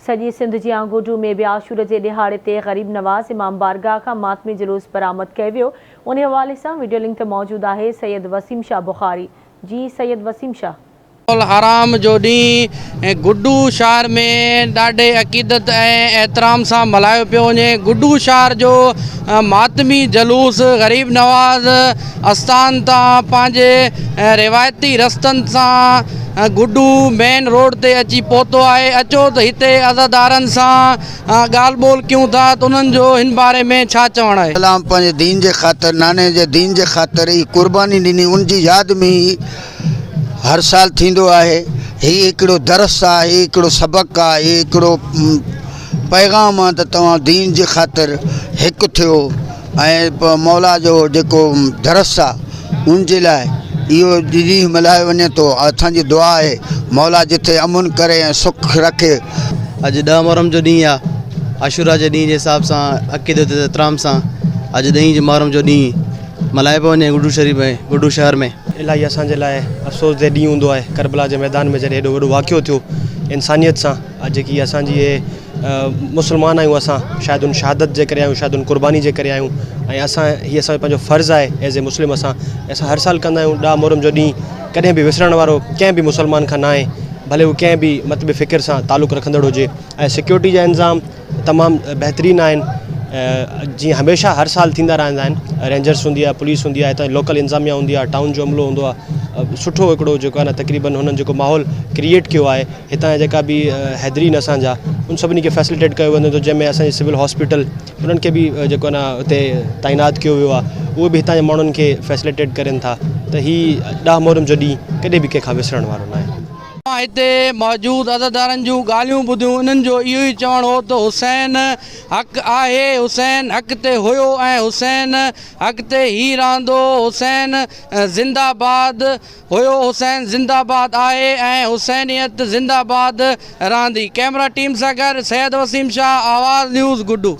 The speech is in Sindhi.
سڄي سنڌ جيان گڊو ۾ به عاشور جي ڏهاڙي تي غريب نواز امام بارگاهه کان ماتمي جلوس برآمد ڪيو ويو انهي حوالي سان وڊيو لنڪ تي موجود آهي سيد وسيم شاهه بخاري جي سيد وسيم شاهه. الحرام جو ڏينهن گڊو شهر ۾ ڏاڍي عقيدت ۽ احترام سان ملهايو پيو وڃي گڊو شهر جو ماتمي جلوس غريب نواز استان تان پنهنجي روايتي رستن سان گڊو مين روڊ تي اچي پهتو آهي اچو ته هتي عزادارن سان ڳالهه ٻولهه ڪيون ٿا ته انهن جو هن باري ۾ ڇا چوڻ آهي. اسلام پنهنجي دين جي خاطر ناني جي دين جي خاطر هي قرباني ڏني ان جي ياد ۾ هي هر سال ٿيندو آهي هي هڪڙو درس آهي هي هڪڙو سبق آهي هي هڪڙو پيغام آهي ته توهان دين جي خاطر هڪ ٿيو ۽ مولا جو جيڪو درس آ ان جي لاء اهو ڏينهن ملهايو وڃي ٿو اسان جي دعا آهي مولا جتي امن ڪري ۽ سک رکي. اڄ ڏهه محرم جو ڏينهن آ عاشورا جي ڏينهن جي حساب سان عقيدت احترام سان اڄ ڏهين جي محرم جو ڏينهن ملهايو پيو وڃي گڊو شريف ۾ گڊو شهر ۾. الاهي اسان جي لاء افسوس ده ڏينهن هوندو آهي ڪربلا جي ميدان ۾ جڏهن ايڏو وڏو واقعو ٿيو انسانيت سان اڄ جيڪي اسان جي اهي مسلمان آهيون اسان شايد ان شهادت جي ڪري آهيون شايد ان قرباني جي ڪري آهيون ۽ اسان هي اسان جو پنهنجو فرض آهي ايز اي مسلم اسان اسان هر سال ڪندا آهيون ڏاهه محرم جو ڏينهن ڪڏهن به وسرڻ وارو ڪنهن به مسلمان کان ناهي ڀلي هو ڪنهن به مطلب فڪر سان تعلق رکندڙ هجي ۽ سيڪيورٽي جا انتظام تمام بهترين آهن جيئن هميشه هر سال ٿيندا رهندا آهن رينجرس هوندي آهي پوليس هوندي آهي هتان جي لوڪل انتظاميا هوندي آهي ٽائون جو عملو هوندو آهي سٺو هڪڙو جيڪو آهي نه تقريبن هنن جيڪو ماحول ڪريئيٽ ڪيو آهي هتان جا جيڪا به حيدرين اسان جا ان سڀني کي فيسليٽيٽ ڪيو وڃي ٿو جنهن ۾ اسان جي سول هاسپيٽل انهن کي به جيڪو آهي نه اتي تعينات ڪيو ويو آهي اهي به هتان جي ماڻهن کي فيسليٽيٽ ڪرين ٿا ته هي ڏاهه محرم جو ڏينهن ڪڏهن به ڪنهن کان وسرڻ وارو ناهي. مان هتي موجود عزادارن جون ڳالهيون ٻڌيون انهن جو اهو ئي چوڻ هو ته حسين حق آهي حسين حق تي هيو ۽ حسين حق تي ئي رهندو حسين زنده باد هيو حسين زنده باد آهي ۽ حسينيت زنده باد رهندي ڪئميرا ٽيم سان گڏ سيد وسيم شاهه آواز نيوز گڊو.